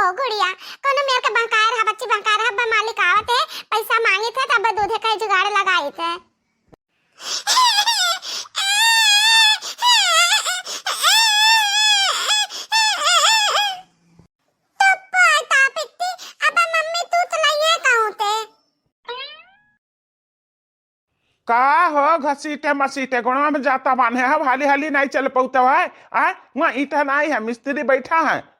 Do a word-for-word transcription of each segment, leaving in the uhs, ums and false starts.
ओ गुड़िया, कौनो मेर के बहकाए रहा, बच्ची बहकाए रहा, अब मालिक आवत है, पैसा मांगित है, तब दूधे का जुगाड़ लगाइत है। तो पोता पित्ती, अब मम्मी तू तो नहीं है कहूँ ते। का हो घसीटे मसीटे गोड़वा में जाता बान्हे है, हाली हाली नहीं चल पौते है? आ, वहाँ ईंटा नहीं है, मिस्त्री बैठा है।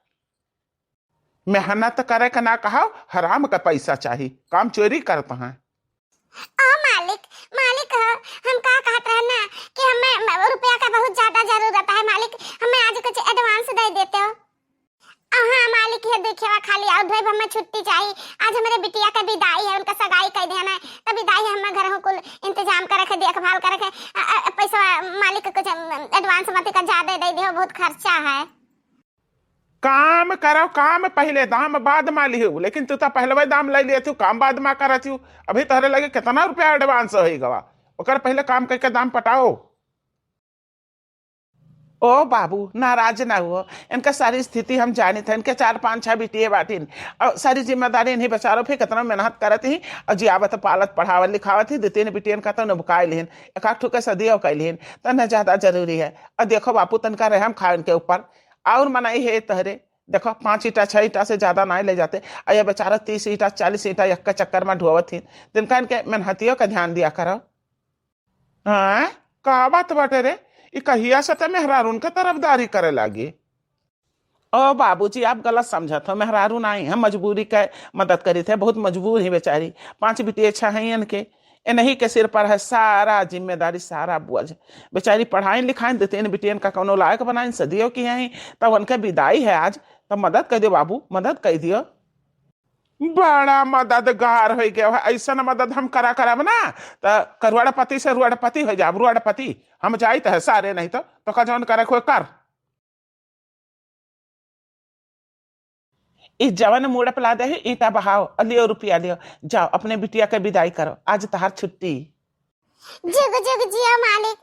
मेहनत करे के ना कहो, हराम का पैसा चाही, काम चोरी करत हैं। ओ मालिक, मालिक हो, हम का कहत रहे ना कि हमें म-, रुपया का बहुत ज्यादा जरूरत है मालिक, हमें आज कुछ advance दे देते हो। हाँ मालिक, ये देखिए खाली और ढेर हमें छुट्टी चाहिए, आज हमारे बिटिया के विदाई है, उनका सगाई कर देना है, तो विदाई है, हमें घर हो कुल इंतजाम करे के, देखभाल करे के, अ, अ, पैसा मालिक कुछ, अम, advance मत का ज्यादा दे दियो, बहुत खर्चा है। काम करो, काम पहले, दाम बाद मा लिहू, लेकिन तू तो पहलवे दाम ले लिए थू, काम बाद मा करत हू। अभी तोहरे लगे कितना रुपया advance होई गवा, ओकर पहले काम करके दाम पटाओ। ओ बाबू, नाराज ना हुओ, इनका सारी स्थिति हम जानित है, इनके चार पाँच छह बिटिये बाटिन, और सारी जिम्मेदारी इन्हीं बेचारों पे कितना मेहनत करत ही, और जियावत पालत पढ़ावत लिखावत ही, दो तीन बिटियन का तो नुबकाई लिहिन, एक आध ठो के सदियों कई लिहिन, तो न ज्यादा जरूरी है। और देखो बापू, तनका रहम खाओ इनके ऊपर, और मनाई है तोहरे। देखो, पाँच ईंटा, छह ईंटा से ज्यादा नाहीं ले जाते। आ ये बेचारा तीस ईंटा, चालीस ईंटा एक के चक्कर में ढोवत ही। तिनका इनके मेहनतियों का ध्यान दिया करो। हाँ, का बात बाटे रे? ई कहिया से ते मेहरारून के तरफदारी करे लागी? ओ बाबूजी, आप गलत समझत हो। मेहरारू नाहीं, हम मजबूरी के मदद करी थे, बहुत मजबूर ही बेचारी। पाँच बिटिये छह हैं इनके, इन्हीं के सिर पर है सारा जिम्मेदारी, सारा बोझ। बेचारी पढ़ाइन लिखाइन, दो तीन बिटियन का कौनो लायक बनाइन, सदियों की हैं, तब उनके विदाई है आज, तब मदद कर दियो बाबू, मदद कर दियो। बड़ा मददगार हो गया है, ऐसा न मदद हम करा करब ना, त करोड़पति से रोड़पति हो जाब, रोड़पति। हम जाइत है सारे, नहीं तो, तो का जौन करे कोई कर। ई जवन मूड़ पे लादे है, ईंटा बहाओ और लियो रुपया लियो, जाओ अपने बिटिया के विदाई करो, आज तहार छुट्टी। जुग जुग जियो मालिक,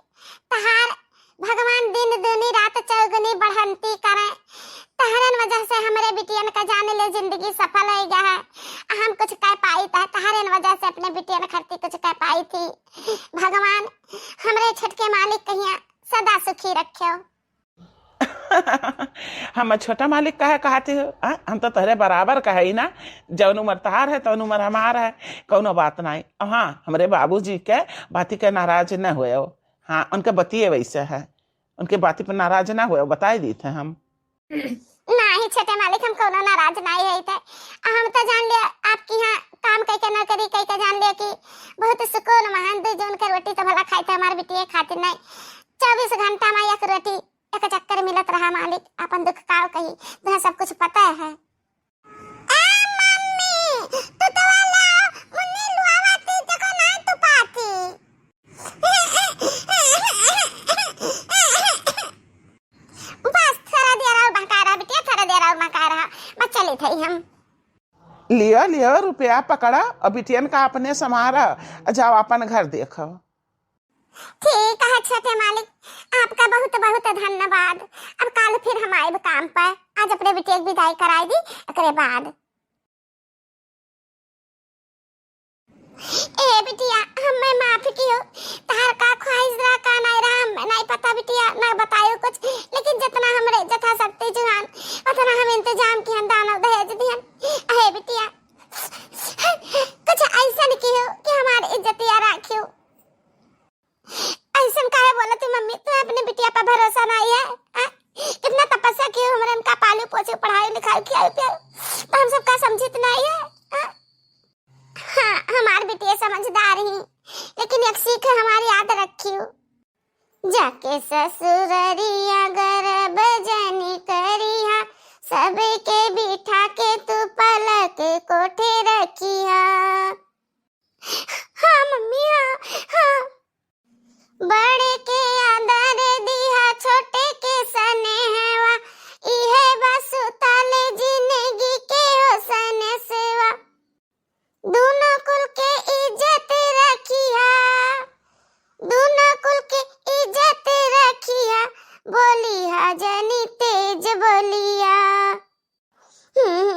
तहार भगवान दिन दूनी रात चौगुनी बढ़ंती करे। तहरन वजह से हमरे बिटियन का जान ले जिंदगी सफल हो गया है। हम कुछ कह पाई त तहरन वजह से अपने बिटियन खरती कुछ कह पाई थी। भगवान हमरे छोटके मालिक कहिया सदा सुखी रख्यो। हम छोटा मालिक काहे कहती हो? आ, हम तो तोहरे बराबर कहे ही ना, जौन उम्र तहार है, तौन उम्र हमार है, कौनो बात नाई। हाँ, हमरे बाबूजी के बाती के नाराज न हुए हो। हाँ, उनके बतिये वैसे है, उनके बाती पर नाराज ना हुए हो, बताए दी थे हम। नाही छोटे मालिक, हम कौनो नाराज नाई है थे। हम तो जान लिया आपके यहाँ काम कई के नौकरी कई के जान लिया कि बहुत सुकून में हम दो जून के रोटी तो भला खाई थे, हमारे बिटिये खातिर नाई। चौबीस घंटा में एक रोटी एक चक्कर मिलत रहा मालिक, अपन दुख काव कही, तुम्हें सब कुछ पता है। ए मम्मी, तू तो वाला मुन्नी लुआवा ती देखो ना तू पाती। बस थोड़ा देर और बहका रहा बिटिया, थोड़ा देर और बहका रहा, बस चली थे हम। लियो, लियो, रुपया पकड़ा और बिटियन का अपने संभारा, जाओ अपन घर देखो। ठीक है छोटे मालिक, आपका बहुत बहुत धन्यवाद। अब काल फिर हम आइब काम पर, आज अपने बिटिया की विदाई कराई दी, एकरे बाद। ए बिटिया, हमें माफ कियो, तहार का ख्वाहिश रहा, का नहीं रहा, हमें नहीं पता बिटिया, ना बतायो कुछ, लेकिन जितना हमरे यथाशक्ति जुहान, उतना हम इंतजाम किहन दान और दहेज दिहन। ए बिटिया, कुछ ऐसा नहीं कियो कि हमारी इज्जतिया राखियो। ऐसन काहे बोलत है मम्मी? तुम्हें अपने बिटिया पर भरोसा नहीं है, हाँ? कितना तपस्या कियो, हमरे उनका पालू पोसू, पढ़ाई लिखाई किया, तो हम सब का समझित नहीं है, हाँ? हाँ, हमार बिटिया समझदार ही, लेकिन एक सीख हमारी याद रखियो। जाके ससुररिया गरब जनी करिहा, सबके बिठा के तू पलक कोठे रखिहा। हाँ मम्मी, हाँ, हाँ। बड़े के आदर दिहा, छोटे के सनेहवा, इहे बा सुताले जिंदगी के हो सनेसवा। दूनो कुल के इज्जत रखिहा, दूनो कुल के इज्जत रखिहा, बोलिहा जनी तेज बोलिया। हम्म।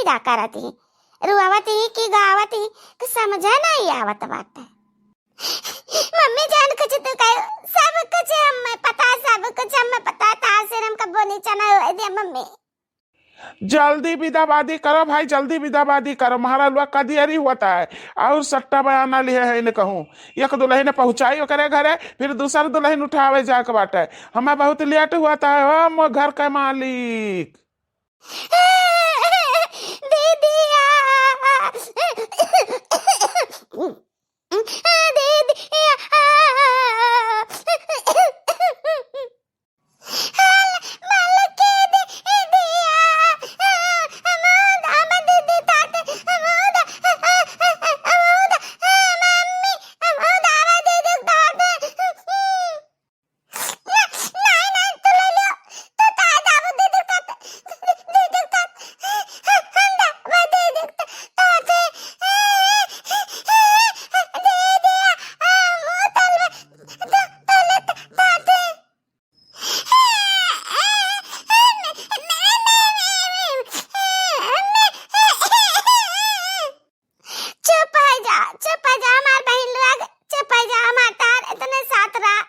का करत ही, रुआवत ही कि गावत ही, कि समझे नहीं आवत बाटे। मम्मी जान कुछ तो कहो, सब कुछ हमें पता, सब कुछ हमें पता, तार से हम कबो नीचा ना होए दिया मम्मी। जल्दी विदाबादी करो भाई, जल्दी विदाबादी करो, महाराज लोग का दियरी होता है। और सट्टा बयाना लिहे है इन्हें कहूँ, एक दुलहिन पहुँचाई ओकरे घरे, फिर दूसर दुलहिन उठावे जाके बाटे। हमें बहुत लेट होता है हो मो घर के मालिक। दीदिया, दीदिया। चुप हो जा, चुप हो जा हमार बहिन लोग, चुप हो जा हमार तार इतने साथ रहा,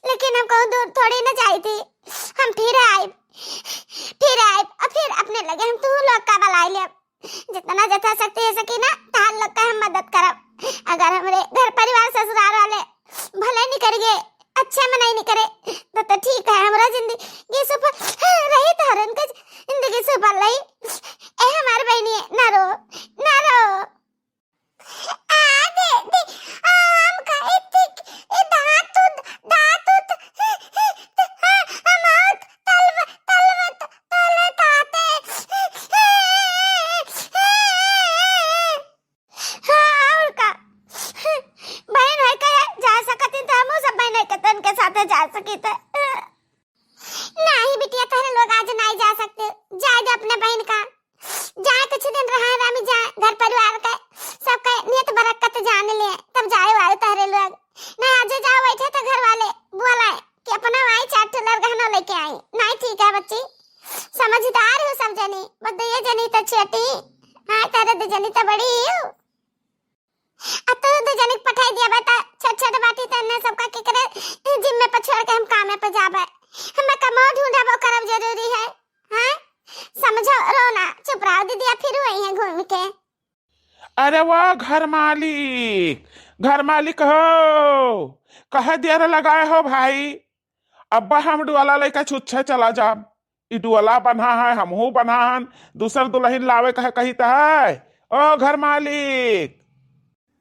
लेकिन हम कहूँ दूर थोड़ी न जाई थी, हम फिर आइब, फिर आइब और फिर अपने लगे हम तू लोग का बलाई लेब। जितना जथाशक्ति हो सकी ना, तार लोग का हम मदद करब। अगर हमरे घर परिवार ससुराल वाले भले नहीं करेंगे, अच्छे में नहीं, नहीं करे, तो, तो ठीक है, हमरा जिंदगी सुफल रही, तोहरन के जिंदगी सुफल रही। ए हमार बहिनी, ना रो, ना रो। आ दे, दे, आ, हम कहे थे कि ए दांत उत, दांत उत, आ, हम आउत तलव-, तलवत, तलत आते। हाँ, और का? बहन है कहे जा सकत ही, तो हमहू सब बहन है के तन के साथे जा सकी थे। नाही बिटिया, तहरे लोग आज नाही जा सकते, जाए दे अपने बहन का, जाए कुछ दिन रहा रामी, जाए घर परिवार के सबके नियत बरकत जान ले, तब जाए वाले तहरे लोग। नहीं आज जाओ बैठे तो घर वाले बोलाए कि अपना आई चार ठो लड़गहनो लेके आई। नहीं ठीक है बच्ची, समझदार हो सब जनी, बस ये जनी तो छोटी, हाँ तेरे दो जनी तो बड़ी हो। अब तो दो जनी के पठाई दिया बता, छोट छोट बाटी तो इन्हें सबका के करे जिम्मे पर छोड़ के हम कामे पे जाबे। हमें कमाओ ढूंढबो करब जरूरी है, हाँ? समझो, रो ना, चुप रहो दीदी, फिर वही है घूम के। अरे वाह घर मालिक, घर मालिक हो, कहे देर लगाए हो भाई। अब्बा हम डुअला लइका छुच्छे चला जाब। ई डुअला बन्हा है, हमहू बन्हा हन, दूसर दुलहिन लावे कहे कहित है। ओ घर मालिक।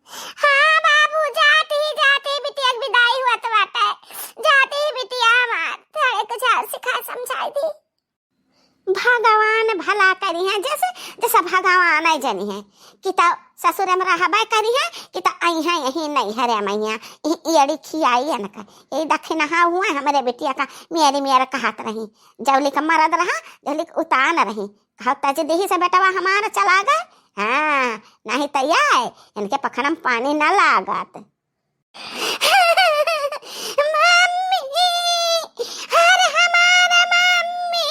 हाँ बाबू, जात ही, जात ही बिटिया के विदाई हुआ तो बाटे। जात ही बिटिया हमार, थोड़े कुछ और सिखाए समझाए दी। भगवान भला करी है, जैसे, जैसे भगवान है जनी है कि तो ससुर में रहबे करी है कि तो आई है यही नहीं हरे मैया, यही एड़ी खियाई है न का, यही दक्षिणहा हुआ हमरे बिटिया का, मेरी मेरा कहत रही, जौली का मरद रहा, जौली का उतान रही, कहत तज देही से बेटवा हमार चला गए। हाँ, नहीं तो ये इनके पखनम पानी न लागत। मम्मी, अरे हमार मम्मी,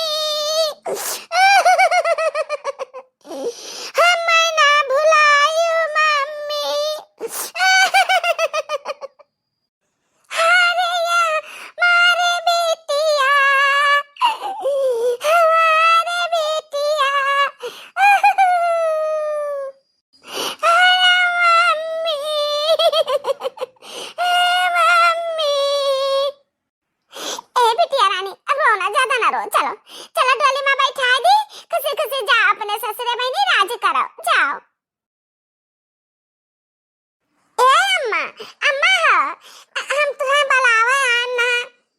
हमें ना भुलायो मम्मी। अरे या, मारे बिटिया, हमारे बिटिया। अरे मम्मी, ए मम्मी। ए बिटिया रानी, अब रो ना, ज्यादा ना रो। चलो, चलो डोली में बैठा दी, खुशी खुशी जाओ अपने ससुरे बहनी राज करो, जाओ। ए अम्मा, अम्मा हो, हम तुहें बुलावे आन ना,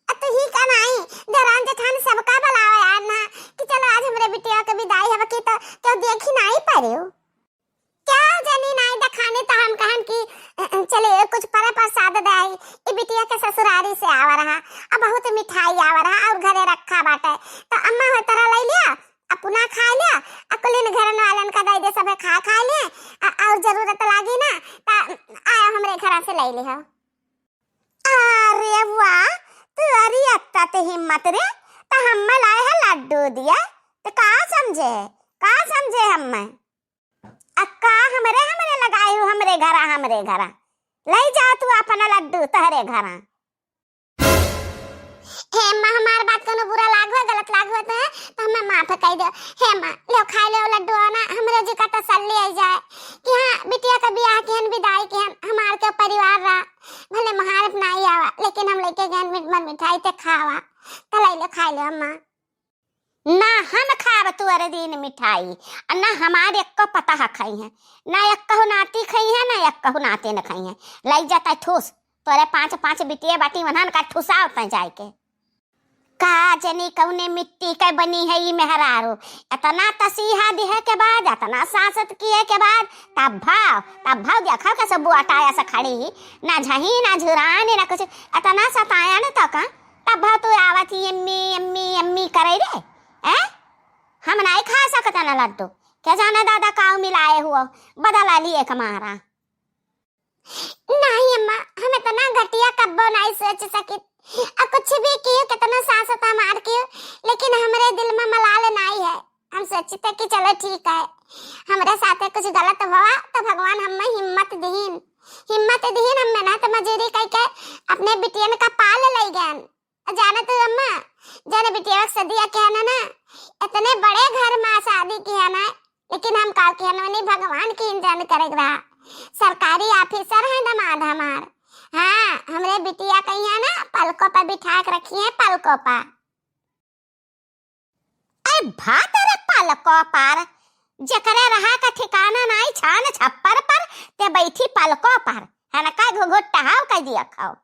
अ तुही का नाई, देरान जेठान सबका बुलावे आन ना, कि चलो आज हमरे बिटिया के विदाई हवे की तो केहू देखी नाई परियो। केहू जनी नाई देखाने तो हम कहन कि, अ, अ, चले कुछ परे प्रसाद दे आई, ई बिटिया के ससुरारी से आवा रहा, अब बहुत मिठाई आवा रहा और घरे रखा बाटे, तो अम्मा हो तोरा ले लिया, अपना खा ले, आ कुलिन घरन वालन का दे दे, सभे खा, खा ले, आ, और जरूरत लागी ना, ता आयो हमरे घर से ले ले हो। अरे वाह, तू अरे अत्ता ते हिम्मत रे, ता हम्मे लाए है लड्डू दिया, तो का समझे, का समझे हम्मे? हमरे घरा, लइ जाओ तू अपना लड्डू तहरे घरा। हे अम्मा, हमार बात कोनो बुरा लाग हो, गलत लाग हो तो, तो हमें माफ कइ दो। हे अम्मा, लो खाइ लो लड्डू ना, हमरे जी का तसल्ली होइ जाए कि हाँ, बिटिया का बियाह किहन, विदाई किहन, हमार के परिवार रहा, भले महारत नाई आवा, लेकिन हम लइके गहन मिठ-, मन मिठाई ते खावा, तो लइ लो, खाइ लो अम्मा। ना हम खाब तुअरे दिन मिठाई, आ ना हमार एक्को पतोह खइहें, ना एक्को नाती खइहें, ना एक्को नातिन खइहें। लइ जाता ठूस, तोरे पाँच पाँच बिटिये बाटी, उन्हन का ठुसाव तैं जाइके। का जनी कउने मिट्टी के बनी है ई मेहरारू, एतना तसीहा दिहे के बाद, एतना सासत किहे के बाद, तब भाव, तब भाव देखो कैसे बुआटाया से खड़ी ही, ना झही, ना झुरानी, ना कुछ, एतना सताया न तो का, तब भाव तू आवत ही अम्मी, अम्मी, अम्मी करे रे, हैं? हम नाई खा सकत ना लड्डू, के जाने दादा काऊ मिलाए हुआ, बदला लिए के मारा। नाहीं अम्मा, हम एतना घटिया कब्बो नाहीं सोच सकित। आ कुछ भी कियो, केतनो सास त मार कियो, लेकिन हमरे दिल मा मलाल नाहीं है। हम सोचित कि चलो ठीक है, हमरे साथे कुछ गलत हुआ तो भगवान हम्मे हिम्मत दीन, हिम्मत दीन, हम मेहनत मजूरी कइके अपने बिटियन का पाल लइ गएन। जानत हो अम्मा, जौन बिटिया के सदिया किहन ना, इतने बड़े घर मा शादी किहन, लेकिन हम का किहन, उन्हीं भगवान की इंजन करे रहा। सरकारी ऑफिसर है दामाद हमार। हाँ, हमरे बिटिया कहिया ना पलकों पर बिठा के रखी है, पलकों पर। अरे भात रे पलकों पर, जेकरे रहा का ठिकाना नाई छान छप्पर पर, ते बैठी पलकों पर, है ना, का घुघुट टहाव कर दिया खाओ।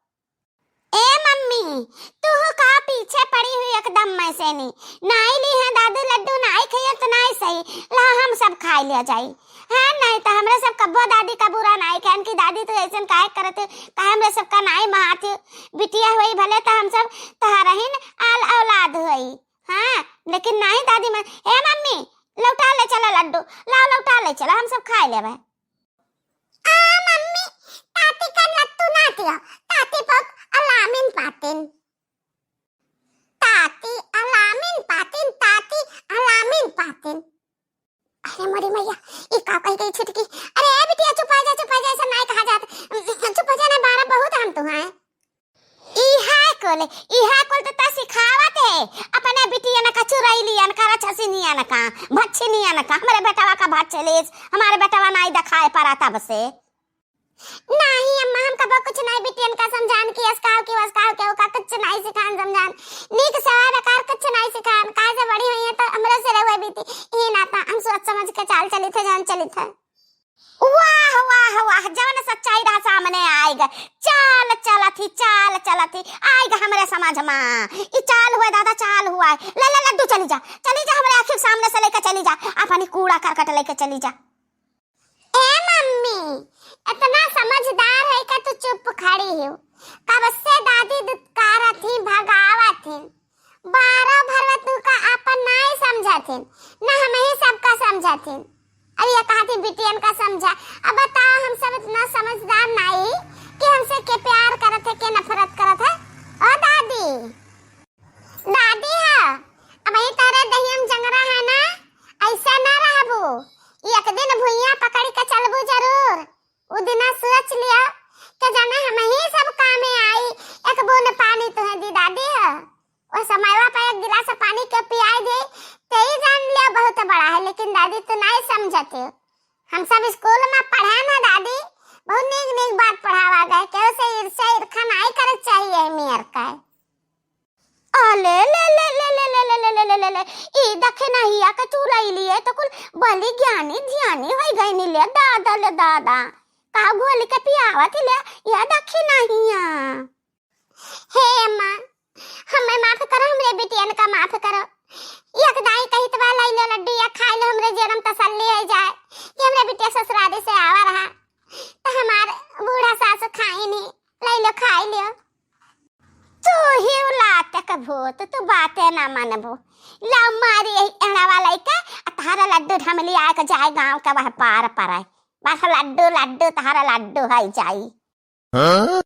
ए मम्मी, तू का पीछे पड़ी हुई एकदम मैं से नी। नाई ली है दादी लड्डू, नाई खाइए तो नाई सही। ला हम सब खाई लिया जाई। हाँ, नाई तो हमरे सब कब्बो दादी का बुरा नाई कहन कि दादी तो ऐसन काहे करत हो, काहे हमरे सब का नाई महात हो। बिटिया हुई भले तो हम सब तहरहिन आल औलाद हुई। हाँ, लेकिन नाई दादी मन, ए मम्मी, लौटा ले चला लड्डू, लाओ लौटा ले चला, हम सब खाई लेबे। आ मम्मी, ताती का लत्तू ना दिया, ताती पक अलामिन पातिन। ताती अलामिन पातिन, ताती अलामिन पातिन। अरे मोरी मैया, ई का कही गई छुटकी? अरे ए बिटिया, चुप हो जा, चुप हो जा, ऐसा नाई कहा जात। चुप हो जा ना, बारा बहुत हम तुहाए। इहा कुल, इहा कुल त ता सिखावत है, अपने बिटियन का चुरैलियन का, रछसिनियन का, भछिनियन का, हमरे बेटवा का भछलेस, हमारे बेटवा नाई देखाए परा तब से। नाहीं अम्मा, हम कबो कुछ नाई बिटियन का समझान कि असकाव कि वसकाव के ओका कुछ नाई सिखान समझान, नीक सवार आकार कुछ नाई सिखान, काहे से बड़ी हुई है तो हमरे से रहुए बीती, यही नाता हम सोच समझ के चाल चलित है, जान चलित है। वाह, वाह, वाह, जवन सच्चाई रहा सामने आइग। चाल चलत ही, चाल चलत ही, आइग हमरे समझ मा। ई चाल हुआ दादा, चाल हुआ है। ले, ले, लड्डू चली जा, चली जा, हमरे आँखी के सामने से लेके चली जा, अपनी कूड़ा करकट लेके चली जा। ए मम्मी, इतना समझदार है का तू चुप खड़ी हो? कब से दादी दुत्कारत ही, भगावत ही। बारह भरवा तू का आपन नाई समझत हिन, ना हमही सबका समझत हिन। अब ये कहत ही बिटियन का समझा। अब बताओ, हम सब इतना समझदार नाई कि हमसे के प्यार करत है, के नफरत करत है? ओ दादी, दादी है, अब ये तारे दहियम जंगरा है ना, ऐसे ना रहबू, एक दिन भुइयां पकड़ के चलबू जरूर। उ दिना सोच लिया कि जाने हमही सब कामे आई, एक बूंद पानी तुहे दी दादी है। ओ समयवा पे एक गिलास पानी के पियाई दे, ते ही जान लिया बहुत बड़ा है, लेकिन दादी तू नहीं समझते। हम सब स्कूल मा पढ़े ना दादी, बहुत नीक नीक बात पढ़ावा गए, केहू से ईर्ष्या ईर्खा नहीं करे चाहिए मियर का। अले ले ले ले ले ले ले ले ले ले ले ले, ई दखिनहिया के चुरैलिए तो कुल बली ज्ञानी ध्यानी होई गइनी ले दादा, ले दादा। का घोल के पियावत ले, ये दखिनहिया। हे अम्मा, हमें माफ करो, हमरे बिटियन का माफ करो। एक दाई कहित बा, "लाई लो लड्डू या खाई लो, हमरे जनम तसल्ली हो जाए कि हमरे बिटिया ससुरारी से आवा रहा, तो हमार बूढ़ा सास खाई नहीं, लाई लो, खाई लियो।" तू ही लातक भूत, तू बाते ना मानबू। लाओ मारी यही एड़वा लइके, आ तहारा लड्डू ढमली आए के जाए गाँव के वह पार पराए। बस लड्डू, लड्डू, तहारा लड्डू है जाई। हाँ?